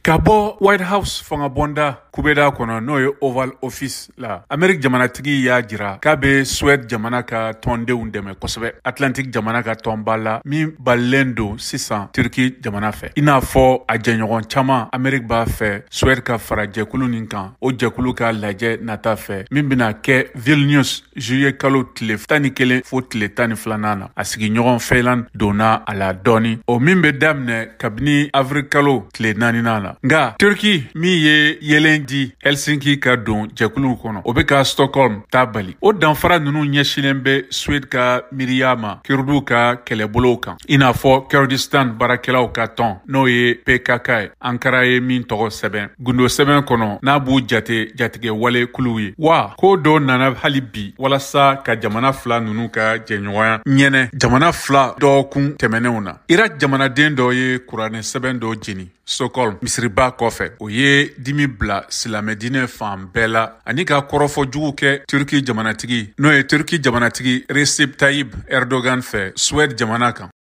Ka bɔ White House fangabonda kubeda kɔnɔ, n'o ye Oval Office la, Amerique jamanatigi y'a jira k'a bɛ Suède jamana ka tɔndenw dɛmɛ kosɛbɛ Atlantique jamana ka tɔnba la min balilen don sisan Turki jamana fɛ. I n'a fɔ a jɛɲɔgɔn caman, Amerique b'a fɛ Suède ka fara jɛkulu nin kan, o jɛkulu ka lajɛ nata fɛ min bɛna kɛ Vilnius juillet kalo tile 11 fo tile 12nan na. A sigiɲɔgɔn Finland donna a la dɔɔni, o min bɛ daminɛ kabini avril kalo tile naaninan la. Nka Turki min ye yelen di Helsinki ka don jɛkuluw kɔnɔ, o bɛ ka Stockholm ta bali. O danfara ninnu ɲɛsinnen bɛ Suède ka miiriya ma Kurduw ka kɛlɛbolow kan, i n'a fɔ Kurdistan baarakɛlaw ka tɔn, n'o ye PKK ye, Ankara ye min tɔgɔ sɛbɛn gundo sɛbɛn kɔnɔ, n'a b'u jate jatigɛ wale kuluw ye. Wa ko dɔ nana hali bi walasa ka jamana fila ninnu ka jɛɲɔgɔnya ɲɛnɛ jamana fila dɔgɔkun tɛmɛnenw na. Irak jamanaden dɔ ye kuranɛ sɛbɛn dɔ jeni Stockholm misiriba kɔfɛ. O ye dimi bila silamɛdinɛ fan bɛɛ la ani ka kɔrɔfɔ jugu kɛ Turki jamanatigi, n'o ye Turki jamanatigi Recep Tayyip Erdogan fɛ Suède jamana kan.